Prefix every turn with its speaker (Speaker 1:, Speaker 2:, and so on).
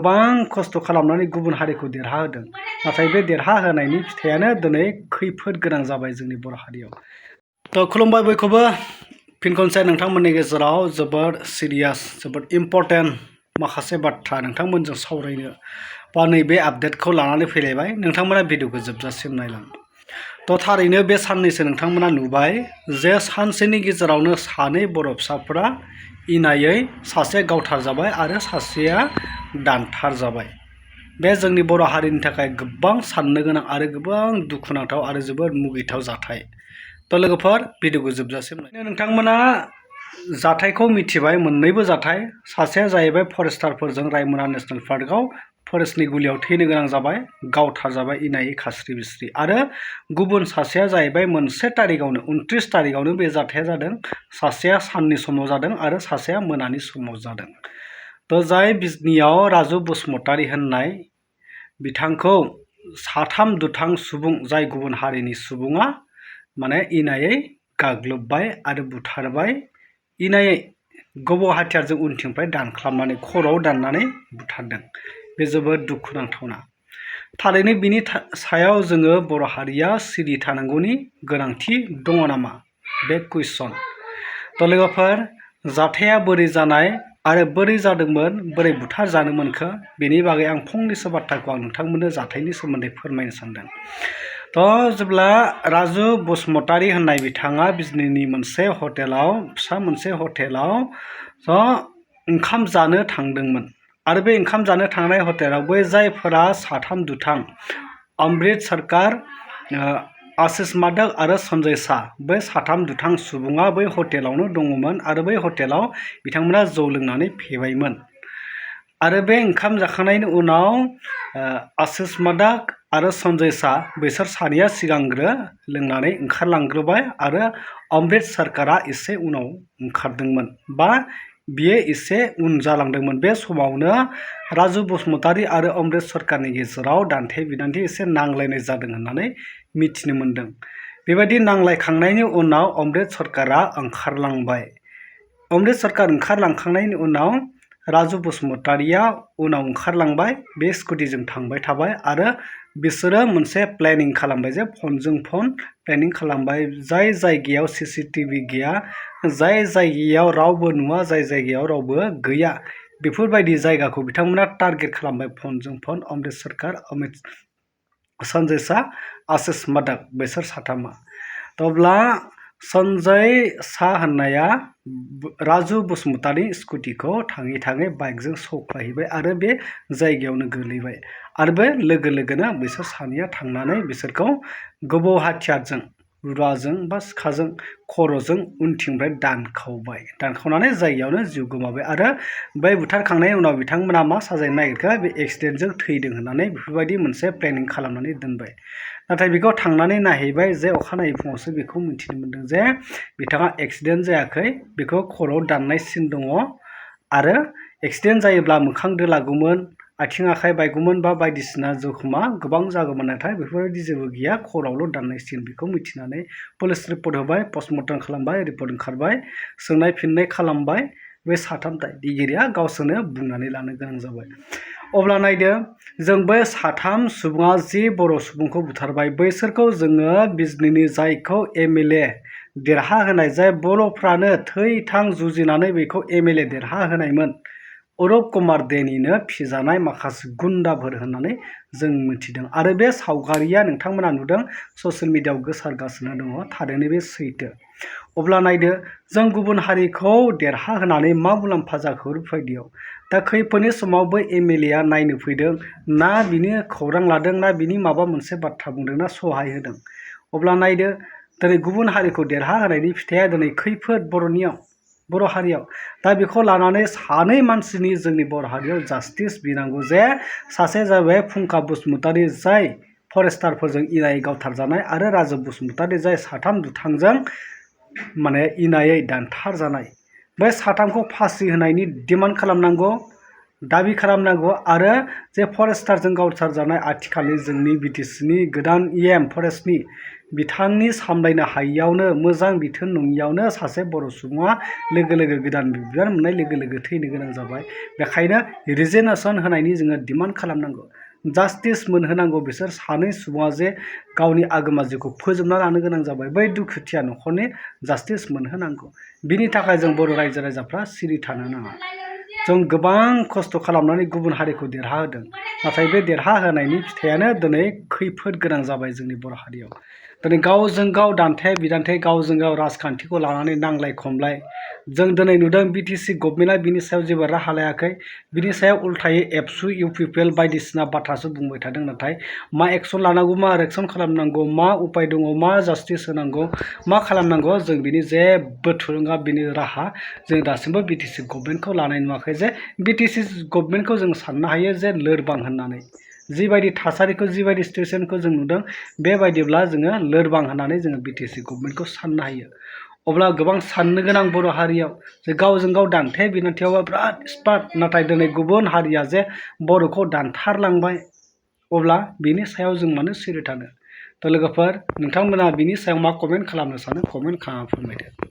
Speaker 1: गोबां खस्थ' खालामनानै गुबुन हारिखौ देरहा होदों नाथाय बे देरहा होनायनि फिथाइयानो दिनै खैफोद गोनां जाबाय जोंनि बर' हारियाव थ' खुलुमबाय बयखौबो फिन खनसे नोंथांमोननि गेजेराव जोबोद सिरियास जोबोद इम्पर्टेन्ट माखासे बाथ्रा नोंथांमोनजों सावरायनो बा नैबे आपडेटखौ लानानै फैलायबाय नोंथांमोना भिडिअखौ जोबजासिम नायलां थ' थारैनो बे साननैसो नोंथांमोना नुबाय जे सानसेनि गेजेरावनो सानै बर' फिसाफोरा इनायै सासे गावथार जाबाय आरो सासेया दानथार जाबाय बे जोंनि बर' हारिनि थाखाय गोबां साननो गोनां आरो गोबां दुखुनांथाव आरो जोबोद मुगैथाव जाथाय थ' लोगोफोर भिडिअखौ जोबजासिम नोंथांमोना जाथायखौ मिथिबाय मोननैबो जाथाय सासेया जाहैबाय फरेस्टारफोरजों रायमना नेशनेल पार्कआव फरेस्टनि गुलियाव थैनो गोनां जाबाय गावथार जाबाय इनायै खास्रि बिस्रि आरो गुबुन सासेया जाहैबाय मोनसे तारिखआवनो 29 तारिखआवनो बे जाथाया जादों सासेया साननि समाव जादों आरो सासेया मोनानि समाव जादों थ' जाय बिजनियाव राजु बसुमतारी होननाय बिथांखौ साथाम दुथां सुबुं जाय गुबुन हारिनि सुबुङा माने इनायै गाग्लोबबाय आरो बुथारबाय इनायै गब' हाथियारजों उनथिंफ्राय दानख्लाबनानै खर'आव दाननानै बुथारदों बे जोबोद दुखुनांथावना थारैनो बिनि सायाव जोङो बर' हारिया सिरि थानांगौनि गोनांथि दङ नामा बे कुइसन थ' लोगोफोर जाथाया बोरै जानाय आरो बोरै जादोंमोन बोरै बुथार जानो मोनखो बेनि बागै आं फंनैसो बाथ्राखौ आं नोंथांमोननो जाथायनि सोमोन्दै फोरमायनो सानदों थ' जेब्ला राजु बसुमतारी होननाय बिथाङा बिजनीनि मोनसे हटेलाव फिसा मोनसे हटेलाव ओंखाम जानो थांदोंमोन आरो बे ओंखाम जानो थांनाय हटेलाव बै जायफोरा साथाम दुथां अमृत सरकार आशीष माधक आरो सन्जय शाह बै साथाम दुथां सुबुङा बै हटेलावनो दङमोन आरो बै हटेलाव बिथांमोना जौ लोंनानै फेबायमोन आरो बे ओंखाम जाखांनायनि उनाव आशीष माधक आरो सन्जय शाह बिसोर सानैया सिगांग्रो लोंनानै ओंखारलांग्रोबाय आरो अमृत सरकारा एसे उनाव ओंखारदोंमोन बा बियो एसे उन जालांदोंमोन बे समावनो राजु बसुमतारी आरो अमृत सरकारनि गेजेराव दान्थे बिदान्थे एसे नांलायनाय जादों होननानै मिथिनो मोनदों बेबायदि नांलायखांनायनि उनाव अमृत सरकारा ओंखारलांबाय अमृत सरकार ओंखारलांखांनायनि उनाव राजु बसुमतारीया उनाव ओंखारलांबाय बे स्कुटिजों थांबाय थाबाय आरो बिसोरो मोनसे प्लेनिं खालामबाय जे फनजों फन प्लेनिं खालामबाय जाय जायगायाव CCTV गैया जाय जायगायाव रावबो नुवा जाय जायगायाव रावबो गैया बेफोरबायदि जायगाखौ बिथांमोना टारगेट खालामबाय फनजों फन अमृत सरकार सन्जय शाह आशीष माधक बिसोर साथामा अब्ला सन्जय शाह होननाया राजु बसुमतारी स्कुटिखौ थाङै थाङै बाइकजों सौख्लायहैबाय आरो बे जायगायावनो गोलैबाय आरो बे लोगो लोगोनो बिसोर सानैया थांनानै बिसोरखौ गोबौ हाथियारजों रुवाजों बा सिखाजों खर'जों उनथिंनिफ्राय दानखावनानै जायगायावनो जिउ गोमाबाय आरो बै बुथारखांनायनि उनाव बिथांमोना मा साजायनो नागिरखो बे एक्सिडेन्टजों थैदों होननानै बेफोरबायदि मोनसे प्लेनिं खालामनानै दोनबाय नाथाय बेखौ थांनानै नायहैबाय जे अखानायै फुङावसो बेखौ मिथिनो मोनदों जे बिथाङा एक्सिडेन्ट जायाखै बेखौ खर'आव दाननाय सिन दङ आरो एक्सिडेन्ट जायोब्ला मोखां दोलागौमोन आथिं आखाइ बायगौमोन बा बायदिसिना जखमा गोबां जागौमोन नाथाय बेफोरबायदि जेबो गैया खर'आवल' दाननाय सिन बेखौ मिथिनानै पुलिस रिपर्ट होबाय पस्टमर्टम खालामबाय रिपर्ट ओंखारबाय सोंनाय फिननाय खालामबाय बे साथाम दायनिगिरिया गावसोरनो बुंनानै लानो गोनां जाबाय अब्ला नायदो जों बै साथाम सुबुङा जि बर' सुबुंखौ बुथारबाय बैसोरखौ जोङो बिजनीनि जायखौ MLA देरहा होनाय जाय बर'फ्रानो थै थां जुजिनानै बेखौ MLA देरहा होनायमोन अरुप कुमार देनिनो फिजानाय माखासे गुन्दाफोर होननानै जों मिथिदों आरो बे सावगारिया नोंथांमोना नुदों ससियेल मिडियायाव गोसारगासिनो दङ थारैनो बे सैथो अब्ला नायदो जों गुबुन हारिखौ देरहा होनानै मा मुलाम्फा जाखो बेबायदियाव दा खैफोदनि समाव बै MLA नायनो फैदों ना बिनि खौरां लादों ना बिनि माबा मोनसे बाथ्रा बुंदों ना सहाय होदों अब्ला नायदो दिनै गुबुन हारिखौ देरहा होनायनि फिथाइया दिनै खैफोद बर' हारियाव दा बेखौ लानानै सानै मानसिनि जोंनि बर' हारियाव जास्टिस बिनांगौ जे सासे जाबाय फुंखा बसुमतारी जाय फरेस्टारफोरजों इनायै गावथारजानाय आरो राजु बसुमतारी जाय साथाम दुथांजों माने इनायै दानथार जानाय बे साथामखौ फासि होनायनि डिमान्ड खालामनांगौ दाबि खालामनांगौ आरो जे फरेस्टारजों गावथारजानाय आथिखालनि जोंनि BTCनि गोदान फरेस्टनि बिथांनि सामलायनो हायियावनो मोजां बिथोन नङियावनो सासे बर' सुबुङा लोगो लोगो गोदान बिबान मोननाय लोगो लोगो थैनो गोनां जाबाय। बेखायनो रिजिगनेसन होनायनि जोङो डिमान्ड खालामनांगौ, जास्टिस मोनहोनांगौ। बिसोर सानै सुबुङा जे गावनि आगोमा जिउखौ फोजोबना लानो गोनां जाबाय, बै दुखुथिया न'खरनि जास्टिस मोनहोनांगौ। बिनि थाखाय जों बर' रायजो राजाफ्रा सिरि थानो नाङा। जों गोबां खस्थ' खालामनानै गुबुन हारिखौ देरहाहोदों, नाथाय बे देरहाहोनायनि फिथाइयानो दिनै खैफोद गोनां जाबाय जोंनि बर' हारियाव। दिनै गावजों गाव दान्थे बिदान्थे, गावजों गाव राजखान्थिखौ लानानै नांलाय खमलाय जों दिनै नुदों। बिटिसि गभर्नमेन्टआ बिनि सायाव जेबो राहा लायाखै। बिनि सायाव उल्थायै एबसु इउपिपिएल बायदिसिना बाथ्रासो बुंबाय थादों। नाथाय मा एक्सन लानांगौ, मा रिएक्सन खालामनांगौ, मा उपाय दङ, मा जास्टिस होनांगौ, मा खालामनांगौ, जों बिनि जेबो थुलुंगा, बिनि राहा जों दासिमबो बिटिसि गभर्नमेन्टखौ लानाय नुवाखै। जे बिटिसि गभर्नमेन्टखौ जों साननो हायो जे लोरबां होननानै, जिबायदि थासारिखौ, जिबायदि सिटुएसनखौ जों नुदों, बेबायदिब्ला जोङो लोरबां होननानै जोङो बिटिसि गभर्नमेन्टखौ साननो हायो। अब्ला गोबां साननो गोनां बर' हारियाव जे गावजों गाव दान्थे बिदान्थेयावबा बिराद एक्सपार्ट, नाथाय दिनै गुबुन हारिया जे बर'खौ दानथारलांबाय, अब्ला बिनि सायाव जों मानो सिरि थानो? लोगोफोर, नोंथांमोना बिनि सायाव मा कमेन्ट खालामनो सानो? कमेन्ट खालामना फोरमायदो।